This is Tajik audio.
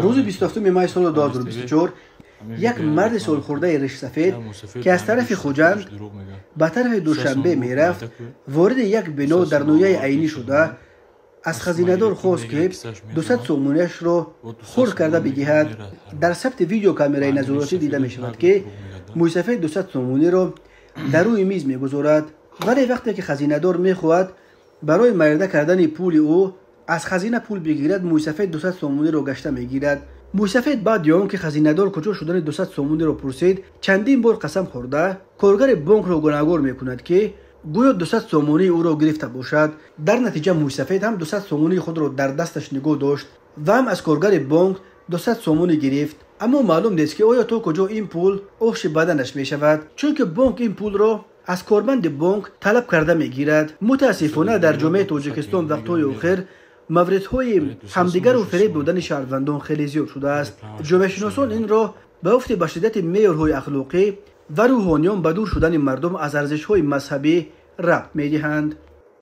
Рӯзи 27 май соли 2024 як марди солхӯрдаи ришсафед, ки аз тарафи Хуҷанд ба тарафи Душанбе мерафт, вориди як бино дар ноҳияи Айнӣ шуда, аз хазинадор хост, ки 200 сомониашро хурд карда бидиҳад. Дар сабти видеокамераи назоратӣ дида мешавад, ки мӯйсафед 200 сомониро дар рӯи миз мегузорад, вале вақте ки хазинадор мехоҳад барои майрда кардани пули ӯ аз хазина пул бигирад, мӯйсафед 200 сомониро гашта мегирад. Мӯйсафед баъди он ки хазинадор куҷо шудани 200 сомониро пурсид, чандин бор қасам хӯрда, коргари бонкро гунаҳгор мекунад, ки гӯё 200 сомонии ӯро гирифта бошад. Дар натиҷа мӯйсафед ҳам 200 сомонии худро дар дасташ нигоҳ дошт ва ҳам аз коргари бонк 200 сомонӣ гирифт. Аммо маълум нест, ки оё то куҷо ин пул оши баданаш мешавад, чунки бонк ин пулро аз корманди бонк талаб карда мегирад. Мутаассифона, дар ҷомеаи Тоҷикистон вақтҳои охир мавридҳои ҳамдигару фиреб додани шаҳрвандон хеле зиёд шудааст. Ҷомеашиносон инро ба уфти ба шиддати меъёрҳои ахлоқӣ ва рӯҳониён ба дур шудани мардум аз арзишҳои мазҳабӣ рабт медиҳанд.